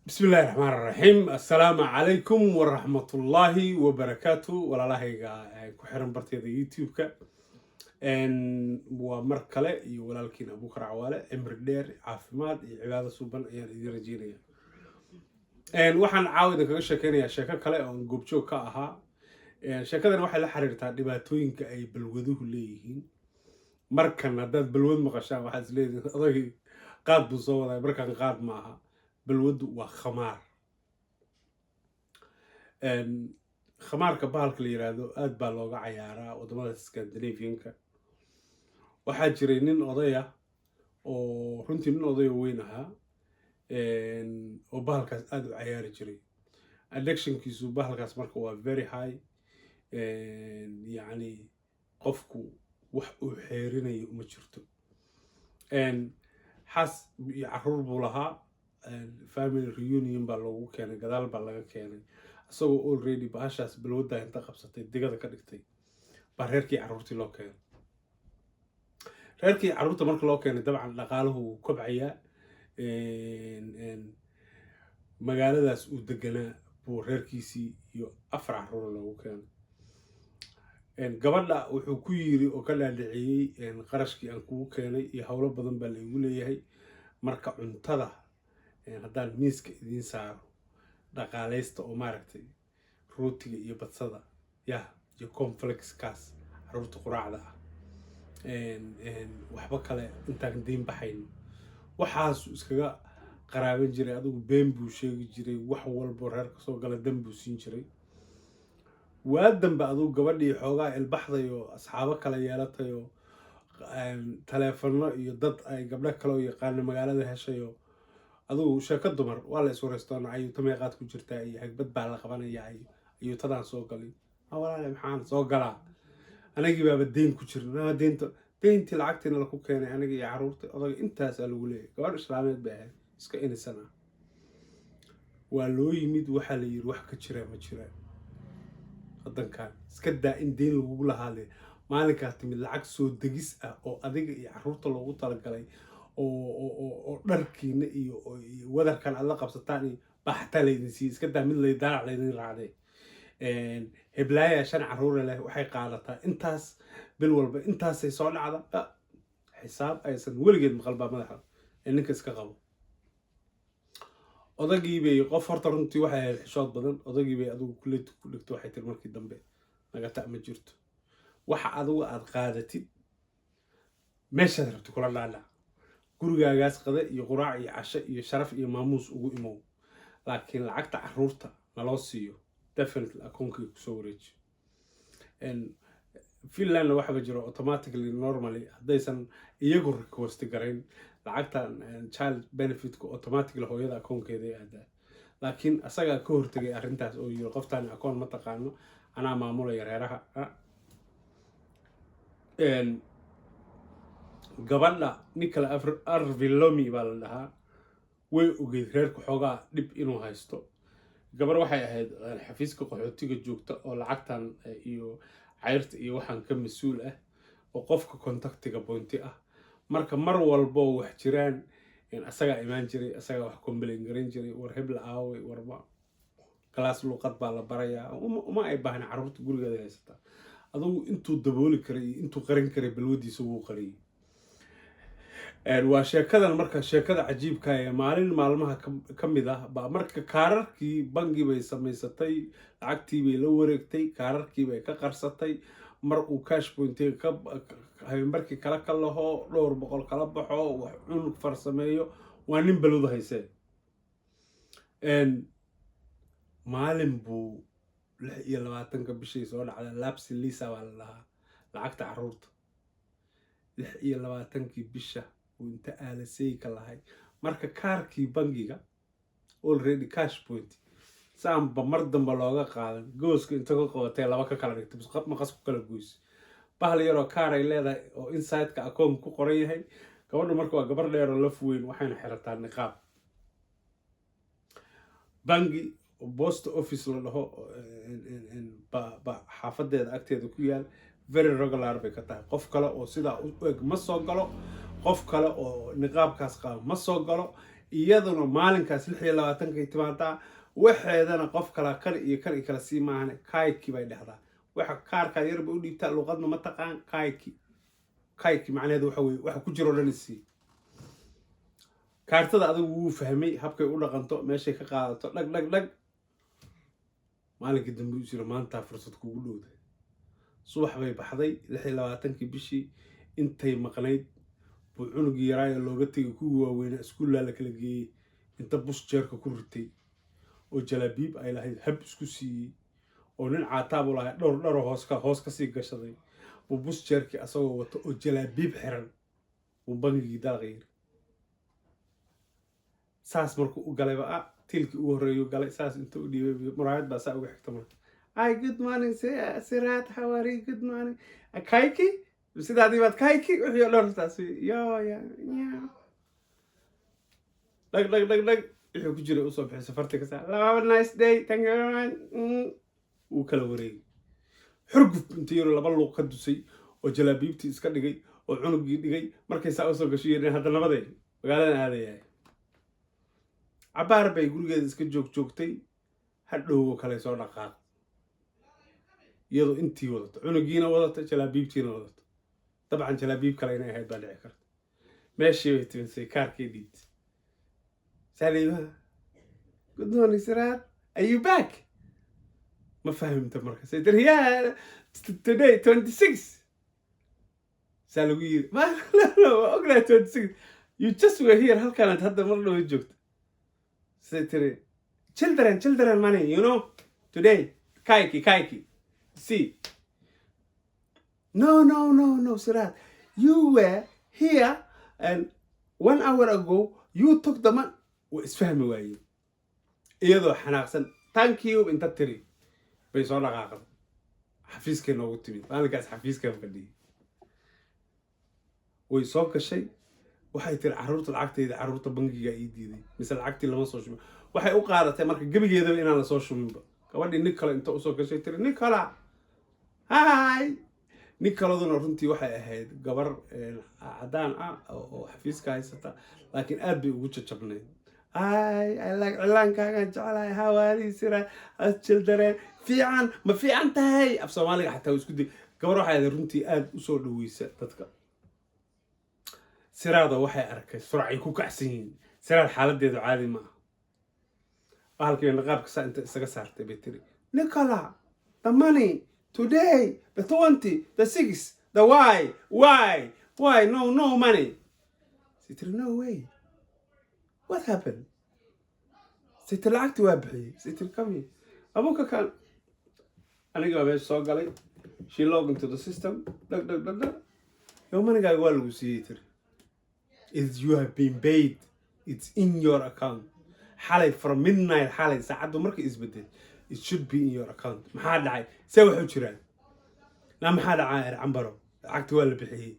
Bismi illahi raxmaan raxiim. Assalaamu calaykum waraxmatullaahi wabarakaatu. Walaalahayga ku xiran barteeda YouTube-ka, waa mar kale iyo walaalkiin Abuukar Cawaale. Cimri dheer, caafimaad iyo cibaado suuban ayaan idiin rajeynaya. Waxaan caawa idinkaga sheekeynayaa sheeko kale oon goobjoog ka ahaa. Sheekadan waxay la xiriirtaa dhibaatooyinka ay balwaduhu leeyihiin. Markan haddaad balwad maqashaan, waxaad isleedihiin odagii qaad buu soo waday. Markan qaad ma aha, balwaddu waa khamaar. Khamaarka bahalka la yiraahdo aad baa looga cayaaraa waddamada Scandinavianka. Waxaa jiray nin odaya oo runtii nin odaya weyn ahaa oo bahalkaas aada u cayaari jiray. Addictionkiisu bahalkaas marka waa very high, yacni qofku wax uu xeerinayo uma jirto. Xaas iyo caruur buu lahaa. Family reunion baa loogu keenay, gadaal baa laga keenay, isagoo already bahashaas balwaddaa inta qabsatay digada ka dhigtay baa reerkii carruurtii loo keenay. Reerkii carruurta marka loo keenay, dabcan dhaqaaluhu wuu kobcayaa. Magaaladaas uu deganaa buu reerkiisii iyo afar carruura loogu keenay. Gabadha wuxuu ku yiri oo ka dhaadhiciyey, "Qarashkii aan kugu keenay iyo howlo badan baa laigu leeyahay, marka cuntada haddaan miiska idiin saaro, dhaqaaleysta oo maaragtay rootiga iyo badsada yah iyo cornflakeskaas carruurta quraacda ah, waxba kale intaan deyn baxayno." Waxaasuu iskaga qaraaban jiray. Adigu been buu sheegi jiray, wax walbo reer kasoo gala dan buu siin jiray. Waa dambe adugu gabadhii xoogaa ilbaxday oo asxaabo kale yeelatay oo taleefano iyo dad ay gabdho kale oo yaqaano magaalada heshay oo adugu sheeko dumar waa la iswaraystoona, ayuuta meeqaad ku jirtaa iyo hagbad baa la qabanayaa iyo ayuutadaan soo galay. "Walaale, maxaan soo galaa? Anagii baaba deyn ku jirna, deynta deyntii lacagtiina laku keenay aniga iyo caruurta odaga intaasaa lagu leeyahay." Gabadh islaameed bay ahayd, iska inisan ah. Waa loo yimid, waxaa la yiri, "Wax ka jiraa ma jiraan waddankan. Iska daa in deyn lagugu lahaade, maalinkaa timid lacag soo degis ah oo adiga iyo caruurta loogu talagalay oo dharkiina iyo wadarkan aad la qabsataan iyo baa xataa laydin siiyey. Iska daa mid lay daalac laydin raacday. Heblaaya shan caruure leh, waxay qaadataa intaas bil walba, intaasay soo dhacda." Xisaab aysan weligeed maqal baa madaxa ee ninka iska qabo. Odagii bay, qof horta runtii waxay ahayd xishood badan, odagii bay adigu kuleet ku dhigto. Waxay tiri markii dambe, "Naga ta' ma jirto, waxa adigu aad qaadatid meeshaad rabti kula dhaadhac, gurigaagaas qada iyo quraac iyo casho iyo sharaf iyo maamuus ugu imow, laakiin lacagta caruurta naloo siiyo definitely akoonkii kusoo wareeji." Finlandna waxaba jiro automatically, normally haddaysan iyagu request garayn, lacagtan child benefitka automatically hooyada akoonkeeda ay aadaa. Laakiin asagaa ka hortegay arrintaas oo yiri, "Qoftaan akoon ma taqaano, anaa maamulaya reeraha." Gabadha nin kale Arvilomi baa la dhahaa. Way ogeyd reerka xoogaa dhib inuu haysto. Gabar waxay ahayd xafiiska qaxootiga joogta oo lacagtan iyo cayrta iyo waxaan ka mas-uul ah oo qofka contactiga pointi ah. Marka mar walbo wax jiraan asagaa imaan jiray, asagaa wax complain garan jiray: "War hebla aaway? Warba class luuqad baa la barayaa." Uma ay baahna, carruurta gurigeeda haysataa. Adugu intuu dabooli karay iyo intuu qarin karay balwadiisa wuu qariyay. Waa sheekadan marka sheekada cajiibka ee maalin maalmaha ka mid ah baa marka kaararkii bangi bay samaysatay, lacagtii bay la wareegtay, kaararkii bay ka qarsatay. Mar uu cash pointiga ka habeenbarkii kala kalaho, dhowr boqol kala baxo, wax cun farsameeyo. Waa nin balwada haysee. Maalin buu 26-ka bishii soo dhacda, lapsilisä baa la dhahaa lacagta caruurta, 26-kii bisha uu inta aalasey ka lahay marka kaarkii bangiga already cash point saanba mar damba looga qaadan, gooska inta ka qabatay laba ka kala dhigtay, maqas ku kala goys. Bahal yaroo kaar ay leedahay oo insideka akoon ku qoran yahay. Gabadhu marka waa gabar dheer oo laf weyn, waxayna xirataa niqaab. Bangi post office la dhaho ba xaafadeeda agteeda ku yaal. Very regular bay ka tahay. Qof kale oo sidaa u eg ma soo galo, qof kale oo niqaabkaas qaba ma soo galo. Iyaduna maalinkaas 26-kay timaadaa. Waxeedana qof kala kan iyo kan iyo kala sii maahane. "Kaikki" bay dhehdaa. Waxa kaarkaa yarba u dhiibtaa, luqadna ma taqaan. "Kaikki, kaikki" macnaheedu waxa weye waxa ku jiro dhan isii kaartada. Adigu wuu fahmay habkay u dhaqanto, meeshay ka qaadato. Dhag dhag dhag. Maalinkii dambe u jira, maantaa fursad kugu dhowda. Subax bay baxday, 26-kii bishii. Intay maqnayd buu cunugii yaraayo looga tegay, kuwii waaweynaa iskuullaa la kala geeyey, inta pushchair-ka ku ritay oo jalaabiib ay lahayd hab isku siiyey, oo nin caataabu lahay dhowr dharo hooska hoos kasii gashaday, buu pushchair-kii asagoo wato oo jalaabiib xiran buu bangigii dalaqa yiri. Saas markuu u galayba, till-kii ugu horreeyuu galay. Saas inta u dhiibay, muraayad baa saa uga xigta marka. "Hi, good morning, Siraad, how are you? Good morning. Kaikki?" Sidaadii baad "kaikki" wixii oo dhan saas yo ya ya. Dhag dhag dhag dhag, wixii ku jiray usoo bixi, safartii ka saa. "Have a nice day, thank you very much." Wuu kala wareegay. Xurguf inta yaro laba luuq ka dusay oo jalaabiibtii iska dhigay oo cunugii dhigay, markay saa usoo gasho yidheen, "Hadda nabaday, magaaladan aadayahay." Cabaar bay gurigeeda iska joog joogtay. Hadhowoo kale soo dhaqaaq, iyadoo intii wadato, cunugiina wadato, jalaabiibtiina wadato. Dabcan jalaabiib kale inay ahayd baa dhici karta. Meeshii bay timisay, kaarkii dhiibtay. Saliima, "Good morning, Siraad, are you back?" Ma fahamta marka. Say tiri, "Yeah, today 26." Saa lagu yiri, "Ma no, waa ognahay 26. You just were here, halkaanaad hadda mar dhow joogto." Say tiri, "Children, children money, today, kaikki, kaikki, see." "No, no, no, no, Siraad, you were here and one hour ago you took the money." Waa isfahmi waayeen. Iyadoo xanaaqsan, "Thank you" inta tiri bay soo dhaqaaqday. Xafiiskay noogu timid maalinkaas. Xafiiskan fadhiyay, way soo gashay. Waxay tiri, "Carruurta lacagtayda, carruurta bangiga ii diiday, mise lacagtii lama soo shubin." Waxay u qaadatay marka gebigeedaba inaan lasoo shubinba. Gabadhii nin kale inta usoo gashay tiri, "Nicola, hi." Nicoladuna runtii waxay ahayd gabar cadaan ah oo xafiiska haysata, laakiin aad bay ugu jajabnayd. "Ay, I like cilaankaagaan jeclahay. Hawaari sira children fiican ma fiican tahay?" Af Soomaaliga xataa waa isku day. Gabar waxay ahayd runtii aad usoo dhaweysa dadka. Siraada waxay arkay surcay ku kacsan yihiin. Siraad xaaladeedu caadi ma aha. Bahalkii niqaabka saa inta isaga saartay bay tiri, "Nicola, the money today, the 20, the six, the why no, no money?" Say tiri, "No way, what happened?" Say tiri, "Lacagtii waa bixiyey." Say tiri, "Come here." Abuka kan aniga baa meesha soo galay. She log into the system. Dhag dhag dhag dhag. "Yo, money-gaaga waa lagu siiyey," tiri. "Is you have been paid. It's in your account." Xalay from midnight, xalay saacaddu markay isbedel, it should be in your account. Maxaa dhacay? See waxu jiraan? Na maxaa dhacaa? Er cambaro, lacagti waa la bixiyey.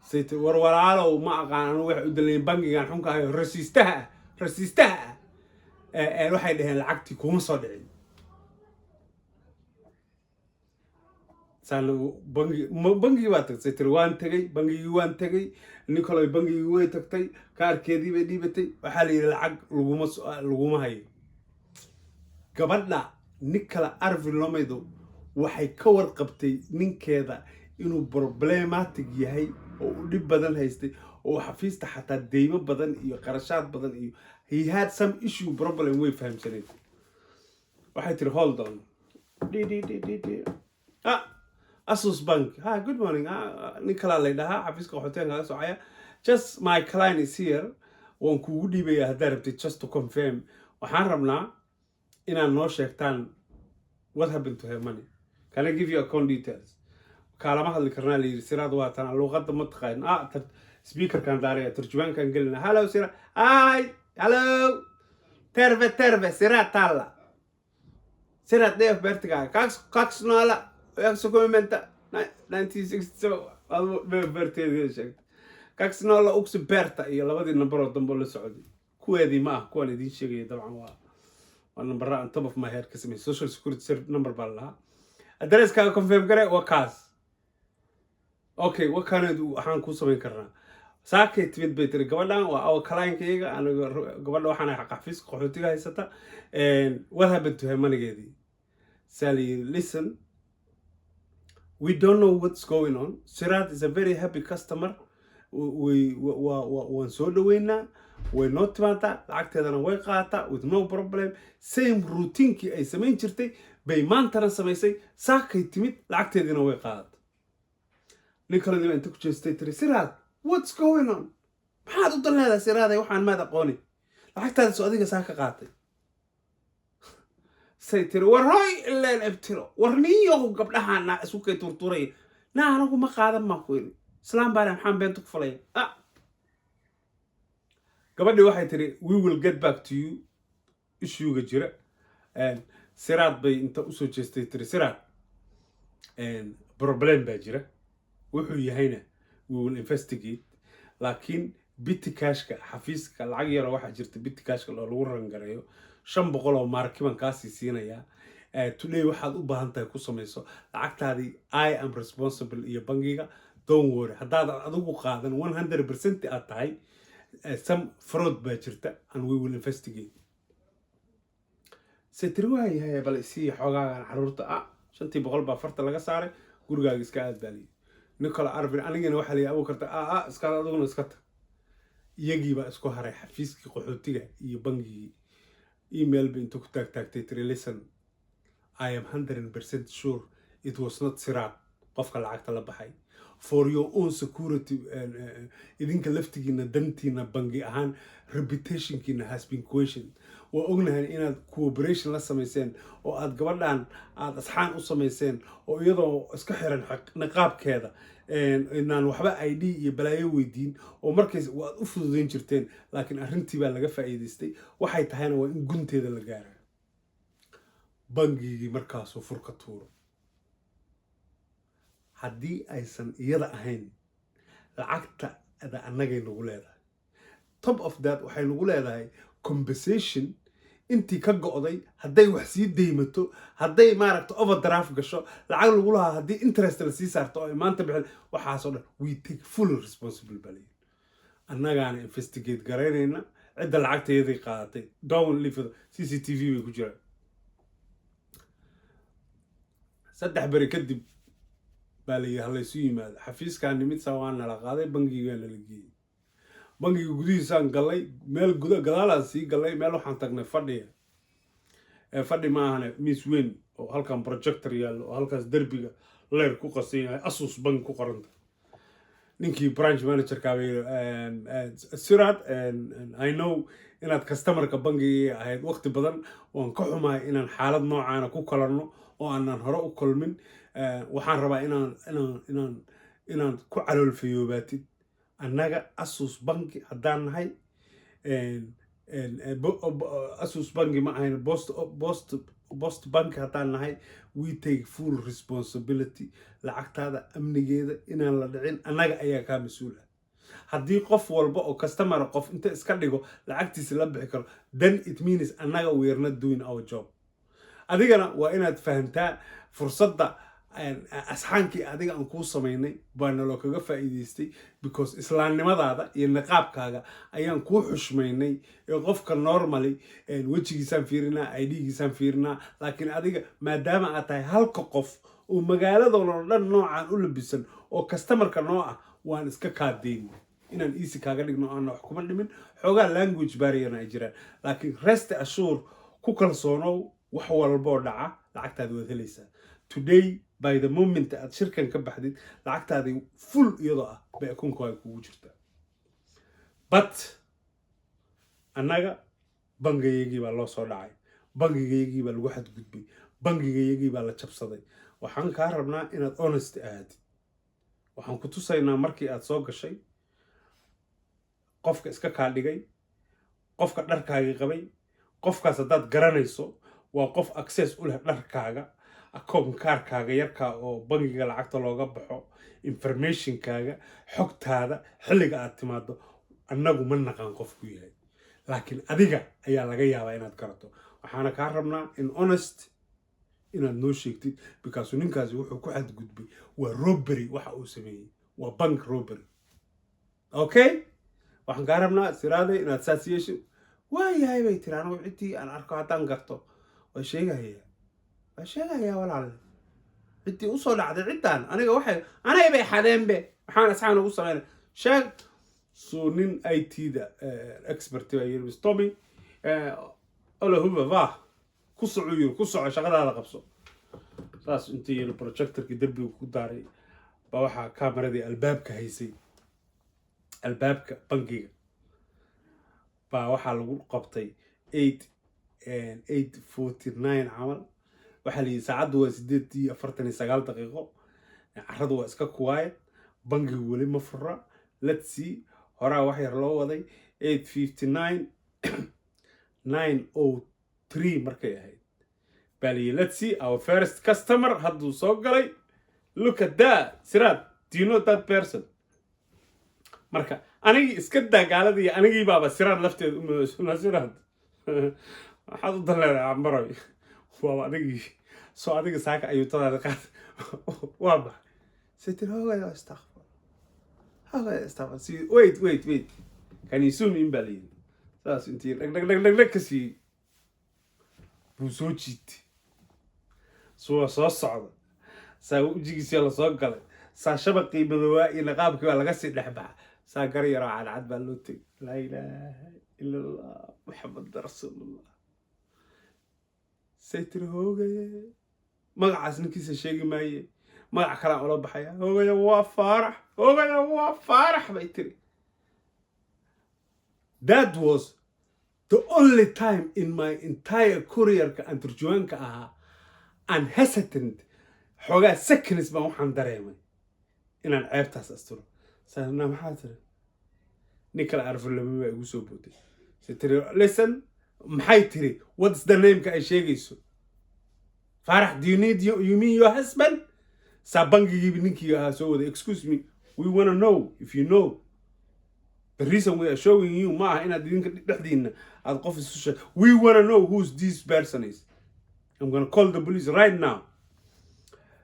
Say tiri, "War walaalow, ma aqaan anu waxay u dalayn bangigan xunka ahayo rasiistaha ah, rasiistaha ah. Waxay dhaheen lacagtii kuma soo dhicin." Saan bangi bangigii baa tagtay? Tiri, "Waan tegay bangigii, waan tegay." Nicolay bangigii way tagtay, kaarkeedii bay dhiibatay. Waxaa la yidhi lacag laguma hayo. Gabadha Nicola Arvin Lomedo waxay ka warqabtay ninkeeda inuu problematic yahay oo uu dhib badan haystay, oo xafiista xataa deymo badan iyo qarashaad badan iyo he had some issue, problem. Way fahamsaneyd. Waxay tiri, "Hold on." D d d d d ah, Asus Bank. "Ha, good morning." Ah, nin kalaa lay dhahaa, xafiiska qaxootiga kaga socaya. "Just my client is here, waan kuugu dhiibayaa haddaa rabtid. Just to confirm, waxaan rabnaa inaad noo sheegtaan what happened to her money. Can I give you account details?" Kaalama hadli karnaa, la yidhi. Siraad waa tan, luuqadda ma taqaan. Ah, speaker-kan daaraya, turjumaankan gelina. "Hello, Sira. Hi, hello. Terve, terve, Siraad taalla. Siraad day of birth-gaaga kaksi nolla yhdeksänkymmentä 1967." Adigu day of birth-eedii sheegtay, kaksi nolla yksi Berta iyo labadii nambaroo dambe oo la socday. Kuweedii ma ah kuwaan idiin sheegaya. Dabcan waa nambara on top of my head ka sameeyay. Social security number baa la lahaa. "Address-kaaga confirm gare." "Waa kaas." "Okay, wakaaned waxaan kuu samayn karnaa." Saakay timid bay tiri gabadhan, waa our clientkayga. Aniga gabadha waxaan ahay xafiiska qaxootiga haysata. What happened to her moneygeedii? Saa la yiri, "Listen, we don't know what's going on. Siraad is a very happy customer. We waan soo dhaweynaa, way noo timaadaa, lacagteedana way qaataa with no problem. Same routinekii ay samayn jirtay bay maantana samaysay. Saakay timid, lacagteediina way qaadatay." Nin kalediiba inta ku jeestay tiri, "Siraad, what's going on? Maxaad u dan leedahay, Siraaday? Waxaan maad aqooni. Lacagtaada soo adiga saa ka qaatay?" Say tiri, "War hoy, ileen ebtiro, war niyow, gabdhaha isku kay turturaya naa, anagu ma qaadan baan ku yidhi. Islaam baana, maxaan beenta ku falaya?" Ah, gabadhii waxay tiri, "We will get back to you issuega jira." Siraad bay inta usoo jeestay tiri, "Siraad, problem baa jira, wuxuu yahayna we will investigate, laakiin petty cashka xafiiska lacag yaroo waxaa jirta petty cashka oo lagu rangareeyo, 500 oo maarkiban kaasii siinayaa. Today waxaad u baahan tahay ku samayso lacagtaadii. I am responsible iyo bangiga, don't worry. Haddaad adigu qaadan 100% aad tahay, some fraud baa jirta and we will investigate." Se tiri, "Waayahay, bal isii xoogaagan caruurta." Ah, 500 baa farta laga saaray. "Gurigaaga iska aad," baa layidhi. Nicola Arvin, anigana waxaa la yidhi, "Abu karta ah iska adiguna iska tag." Iyagii baa isku haray, xafiiskii qaxootiga iyo bangigii. Email bay inta ku taagtaagtay tiri, "Listen, I am 100% sure it was not Siraad qofka lacagta la baxay. For your own security, idinka laftigiina dantiina bangi ahaan, reputationkiina has been questioned. Waa ognahay inaad cooperation la samayseen oo aad gabadhan aad asxaan u samayseen, oo iyadoo iska xiran niqaabkeeda inaan waxba ID iyo balaayo weydiin, oo markays waad u fududeyn jirteen, laakiin arrintii baa laga faa'iidaystay. Waxay tahayna waa in gunteeda la gaaraa." Bangigii markaasuu furka tuuro. Haddii aysan iyada ahayn, lacagtada annagay nagu leedahay. Top of that, waxay nagu leedahay compensation intii ka go'day, hadday wax sii deymato, hadday maaragta overdraft gasho, lacag lagu lahaa, haddii interest la sii saarto oo ay maanta bixin, waxaasoo dhan we take full responsible baa layidhi. Annagaana investigate garaynayna cidda lacagta qaadatay. Don't leave it. CCTV bay ku jiraan. 3 beri kadib baa la yidhi halaysu yimaado xafiiskaa. Nimid saa waa nala qaaday, bangigaa nala geeyey. Bangiga gudihiisaan gallay, meel guda gadaalaan sii gallay. Meel waxaan tagnay fadhiga ee fadhi ma ahane, miis weyn oo halkan projector yaallo, oo halkaas derbiga leer ku qasan yahay, Asus Bank ku qoranta. Ninkii branch managerka baa yidhi, "Sirad, I know inaad customerka bangiga ahayd waqti badan. Waan ka xumahay inaan xaalad noocaana ku kalanno oo aanan hore u kulmin. Waxaan rabaa inaan ku caloolfayoobaatid. Annaga Asus Banki haddaan nahay, Asus Banki ma ahayn, Post Bank haddaan nahay, we take full responsibility. Lacagtaada amnigeeda inaan la dhicin annaga ayaa kaa mas-uul ah. Haddii qof walba oo customer qof inta iska dhigo lacagtiisa la bixi karo, then it means annaga we are not doing our job. Adigana waa inaad fahamtaa fursadda asxaankii adiga aan kuu samaynay baa naloo kaga faa'iidaystay, because islaamnimadaada iyo niqaabkaaga ayaan kuu xushmaynay. Ee qofka normally wejigiisaan fiirinaa, IDgiisaan fiirinaa, laakiin adiga maadaama aad tahay halka qof oo magaaladan oo dhan noocaan u labisan oo customerka noo ah, waan iska kaadayno inaan easy kaaga dhigno, aana wax kuma dhimin. Xoogaa language barrierna ay jiraan, laakiin rest assure, ku kalsoonow, wax walboo dhaca lacagtaadi waad helaysaa. Today, by the moment aad shirkan ka baxdid, lacagtaadii full iyadoo ah bay akoonkaaga kugu jirtaa. But annaga bangigayagii baa loo soo dhacay, bangigayagii baa lagu xadgudbay, bangigayagii baa la jabsaday. Waxaan kaa rabnaa inaad honest ahaatid. Waxaan ku tusaynaa markii aad soo gashay qofka iska kaa dhigay, qofka dharkaagii qabay. Qofkaas haddaad garanayso, waa qof access u leh dharkaaga, akoon kaarkaaga yarkaa oo bangiga lacagta looga baxo, informationkaaga, xogtaada, xilliga aad timaado. Annagu ma naqaan qofku yahay, laakiin adiga ayaa laga yaabaa inaad garato. Waxaana kaa rabnaa in honest inaad noo sheegtid, because ninkaasi wuxuu ku xadgudbay waa robbery. Waxa uu sameeyey waa bank robbery." Okay, waxaan kaa rabnaa, Siraaday, inaad saas yeeshid. Waayahay, bay tiri. Anigu ciddii aan arko haddaan garto waa sheegaya, waa sheegayaa. Walaal, ciddii usoo dhacday ciddaan aniga waxay anay bay xadeenbe, waxaan asxaan ugu sameynay sheeg. Suu nin IT-da expert baa yiri, "Tommy Olohuva va ku soco," yiri, "ku soco, shaqadaada qabso." Saas intii yiri, projectorkii derbiga ku daaray baa waxaa kaamaradii albaabka haysay, albaabka bangiga baa waxaa lagu qabtay 8:49 camal. Waxaa la yidhi saacaddu waa 8:49, carradu waa iska quiet, bangigu weli ma fura. Let's see. Horaa wax yar loo waday, 8:59, 9:03 markay ahayd baa la yidhi, "Let's see, our first customer hadduu soo galay. Look at that. Siraad, do you know that person?" Marka anigii iska daa gaaladii, anigii baaba Siraad lafteeda u madoosuna. "Siraad, waxaad u dan leedahay cambaroy, waaba adigii soo adiga saaka ayuutadaada qaad, waa maxay?" Say tiri, "Hogaya, istakfar, hogaya, istakfar." Si "Wait, wait, wait, can you zoom in?" baa la yidhi. Saas intii dhag dhag dhag dhag dhag ka siiyey buu soo jiitay, suwa soo socda, saa wejigiisii la soo galay, saa shabaqii madoowaa iyo niqaabkii baa laga sii dhex baxa, saa gar yaroo cadcad baa loo tegay. Laa ilaaha ila Allah, Maxamed rasuulullah. Say tiri, "Hoogaye, magacaas ninkiisa sheegi maaye, magac kalaan ula baxaya. Hoogaya, waa Faarax. Hoogaya, waa Faarax," bay tiri. That was the only time in my entire careerka aan turjuwaanka ahaa aan hesitant xoogaa seconds baan waxaan dareemay inaan ceebtaas asturo. Sana maxaa tiri? Nin kale arfurlami baa igu soo booday. Se tiri, "Listen, maxay tiri? What's the nameka ay sheegayso? Faarax, do you need you, you mean your husband?" Saa bangigiiba ninkii ahaa soo waday. "Excuse me, we wanna know if you know. The reason we are showing you ma aha inaad idinka dhexdiina aad qof isu sheeg. We wanna know who's this person is. I'm gonna call the police right now."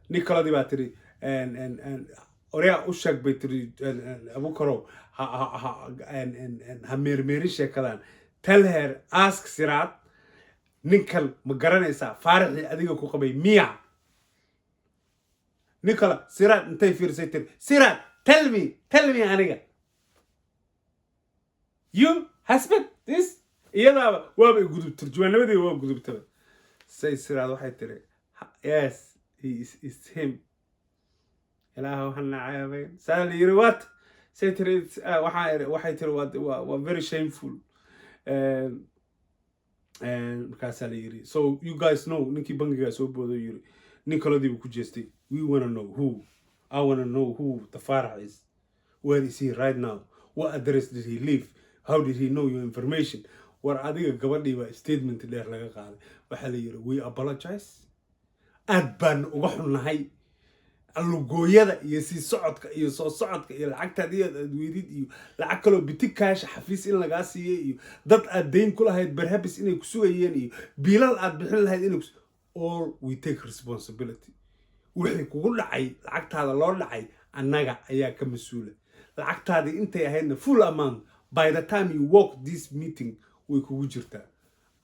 Nin kaladii baa tiri, "Oreya, u sheeg," bay tiri, "Abukarow, ha meermeerin sheekadan. Tell her, ask Siraad, ninkan ma garanaysaa? Faaraxii adiga ku qabay miya?" Nin kale Siraad intay fiirsay tiri, "Siraad, tell me, tell me, aniga you husband this?" Iyadaaba waaba gudub, turjumaanimadii waa gudubtaba. Say Siraad waxay tiri, "Yes, he is him." Ilaahu hana ceebayn. Saa la yiri, "What?" Say tiri, waxaa waxay tiri, "Waa very shameful." Markaasaa la yiri, "So you guys know?" Ninkii bangigaa soo boodo yiri, nin kalodiiba ku jeestay, "We wanna know who, I wanna know who the Farah is. Where is he right now? What address did he live? How did he know your information?" War adiga gabadhii baa statement dheer laga qaaday. Waxaa la yiri, "We apologize, aad baan uga xunnahay allugooyada iyo sii socodka iyo soo socodka iyo lacagtaad iyo aad weydid iyo lacag kaloo petty cash xafiis in lagaa siiyey iyo dad aad dayn ku lahayd perhaps inay ku sugayeen iyo biilal aad bixin lahayd inay all we take responsibility. Wixii kugu dhacay, lacagtaada loo dhacay, annaga ayaa ka mas-uula. Lacagtaadii intay ahaydna, full amount, by the time you walk this meeting way kugu jirtaa.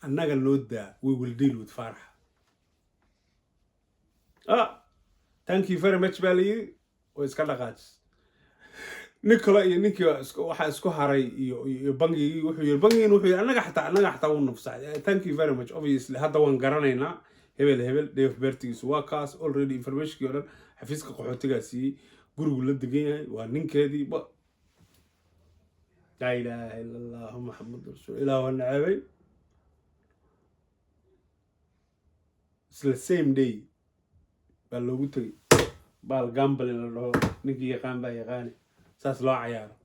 Annaga noo daa, we will deal with Faarax." "Ah, thank you very much," baa la yiri. Oo iska dhaqaajis. Nin kale iyo ninkii waxaa isku haray iyo bangigii. Wuxuu yiri bangigiin, wuxuu yiri, annaga xataa wuu nufsacay. "Thank you very much. Obviously hadda waan garanaynaa hebel hebel, day of birthgiisu waa kaas." Already informationkii o dhan xafiiska qaxootigaa siiyey, gurigu la degan yahay, waa ninkeedii ba. Laa ilaaha ila Allahu, Maxamed rasuul. Ilaah waa naceebay. Isla same day baa loogu tegay baal gambling la dhaho, ninkii yaqaan baa yaqaani, saas loo cayaaro,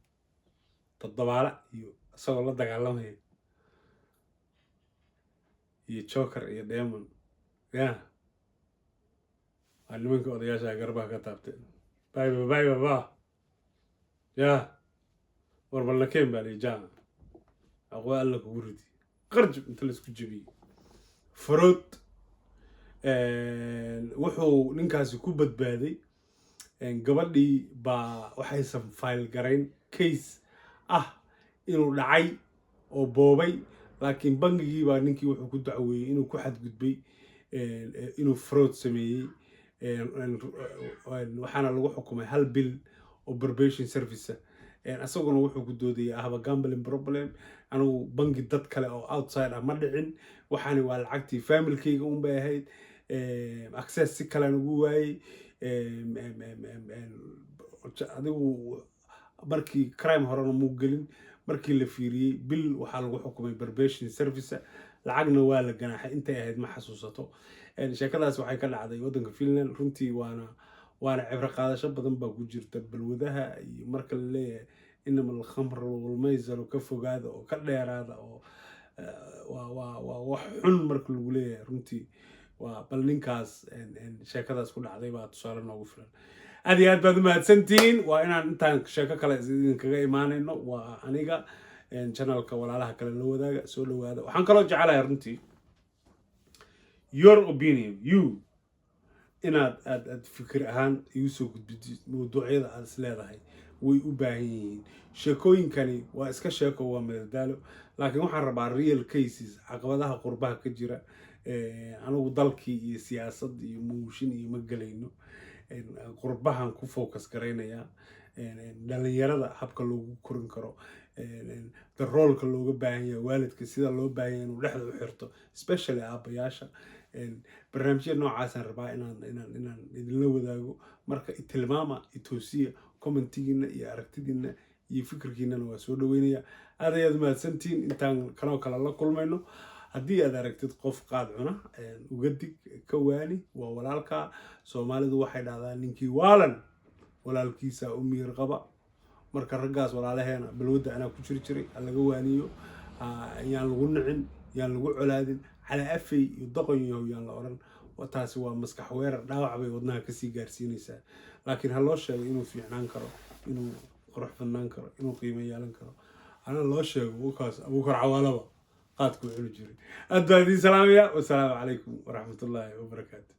toddobaala iyo isagoo la dagaalamaya iyo joker iyo demon ya waa nimanka odayaasha garbaha ka taabteen. Bayba bayba ba ya warbalnakeen baa lihi jaama aqwa Alla kugu ridi qarjib inta laisku jebiyey farood. Wuxuu ninkaasi ku badbaaday, gabadhii baa waxaysan file garayn case. Ah inuu dhacay oo boobay, laakiin bangigii baa ninkii wuxuu ku dacweeyey inuu ku xadgudbay, inuu fraud sameeyey. Waxaana lagu xukumay hal bil oo probation service ah. Isaguna wuxuu ku doodayay ahba gambling problem, anigu bangi dad kale oo outside ah ma dhicin, waxaani waa lacagtii familkayga un bay ahayd, access si kalean ugu waayey. Adigu markii crime horena muu gelin. Markii la fiiriyey, bil waxaa lagu xukumay probation service, lacagna waa la ganaaxay. Intay ahayd ma xasuusato. Sheekadaas waxay ka dhacday waddanka Finland. Runtii waana cibro qaadasho badan baa ku jirta balwadaha iyo marka la leeyahay "إنما الخمر والميسر" ka fogaada oo ka dheeraada oo waa wax xun marka lagu leeyahay. Runtii waa bal ninkaas sheekadaas ku dhacday baa tusaale noogu filan. Aad iyo aad baad umahadsantihiin. Waa inaan intaan sheeko kale idinkaga imaanayno. Waa aniga channelka walaalaha kale la wadaaga. Soo dhawaada. Waxaan kaloo jecelahay runtii your opinion, you inaad aad fikir ahaan igu soo gudbidid mawduucyada aad is leedahay way u baahan yihiin. Sheekooyinkani waa iska sheeko, waa madadaalo, laakiin waxaan rabaa real cases, caqabadaha qurbaha ka jira. Anigu dalkii iyo siyaasad iyo mooshin iyo ma gelayno, qurbahan ku focus garaynayaa, dhalinyarada habka loogu korin karo, daroolka looga baahan yahay waalidka, sida loo baahan yahay inuu dhexda u xirto, especially aabbayaasha. Barnaamijya noocaasaan rabaa inaan idinla wadaago. Marka itilmaama, itoosiya, commentigiina iyo aragtidiina iyo fikirkiinana waa soo dhaweynaya. Aad ayaad mahadsantihiin. Intaan kanoo kale la kulmayno, haddii aad aragtid qof qaad cuna, uga dig, ka waani, waa walaalkaa. Soomaalidu waxay dhahdaa, "Ninkii waalan walaalkiisa u miyir qaba." Marka raggaas walaalaheena balwadda anaa ku jiri jiray, ha laga waaniyo, yaan lagu nicin, yaan lagu colaadin, calaa afey iyo doqon yahow yaan la odhan. Taasi waa maskax weerar, dhaawac bay wadnaha kasii gaarsiinaysaa. Laakiin ha loo sheego inuu fiicnaan karo, inuu qurux badnaan karo, inuu qiimo yeelan karo, hana loo sheego. Wakaas Abuukar Cawaalaba qaadkuu cuni jiray. Aad baan idiin salaamaya. Wasalaamu calaykum waraxmatullaahi wabarakaatu.